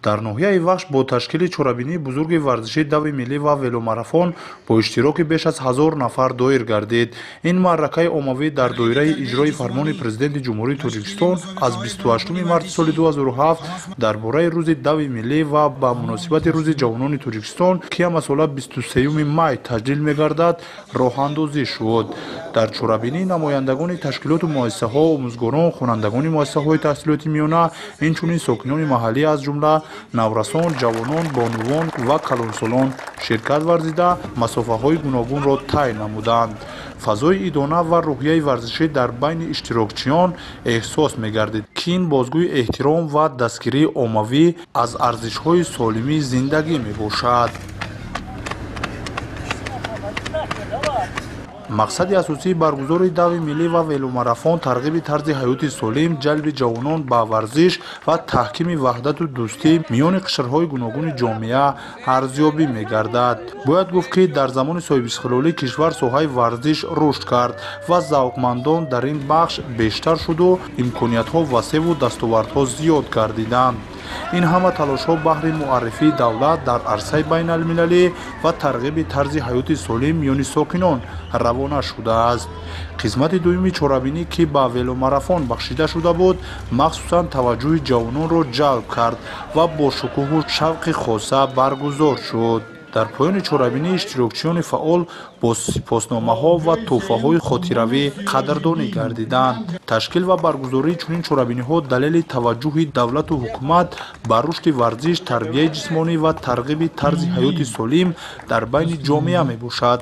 Дар ноҳияи Вахш бо ташкили чорабинии бузурги варзишӣ дави миллӣ ва веломарафон бо иштироки беш аз 1000 нафар доир гардид. Ин маъракаи оммавӣ дар доираи иҷрои фармони Президенти Ҷумҳурии Тоҷикистон аз 28 марти соли 2007 дар бораи рӯзи дави миллӣ ва ба муносибати рӯзи ҷавонони Тоҷикистон, ки ҳамасола 23 май таҷлил мегардад, роҳандозӣ шуд. Дар чорабинӣ намояндагони ташкилоту муассисаҳо, омӯзгорон, хонандагони муассисаҳои таҳсилоти миёна, инчунин сокинони маҳаллӣ, аз ҷумла наврасон, ҷавонон, бонувон ва калонсолон ширкат варзида, масофаҳои гуногунро тай намуданд. Фазои идона ва рӯҳияи варзишӣ дар байни иштирокчиён эҳсос мегардид, ки ин бозгӯи эҳтиром ва дастгирии оммавӣ аз арзишҳои солимии зиндагӣ мебошад. Мақсади асосии баргузории дави миллӣ ва веломарафон тарғиби тарзи ҳаёти солим, ҷалби ҷавонон ба варзиш ва таҳкими ваҳдату дӯстӣ миёни қишрҳои гуногуни ҷомеа арзёбӣ мегардад. Бояд гуфт, ки дар замони соҳибистиқлолӣ кишвар соҳаи варзиш рушд кард ва завқмандон дар ин бахш бештар шуду имкониятҳо васеву дастовардҳо зиёд гардиданд. Ин ҳама талошҳо баҳри муаррифии давлат дар арсаи байналмилалӣ ва тарғиби тарзи ҳаёти солим миёни сокинон равона шудааст. Қисмати дуюми чорабинӣ, ки ба веломарафон бахшида шуда буд, махсусан таваҷҷӯҳи ҷавононро ҷалб кард ва бо шукӯҳу шавқи хоса баргузор шуд. Дар поёни чорабинӣ иштирокчиёни фаъол бо сипосномаҳо ва тӯҳфаҳои хотиравӣ қадрдонӣ гардиданд. Ташкил ва баргузории чунин чорабиниҳо далели таваҷҷӯҳи давлату ҳукумат ба рушди варзиш, тарбияи ҷисмонӣ ва тарғиби тарзи ҳаёти солим дар байни ҷомеа мебошад.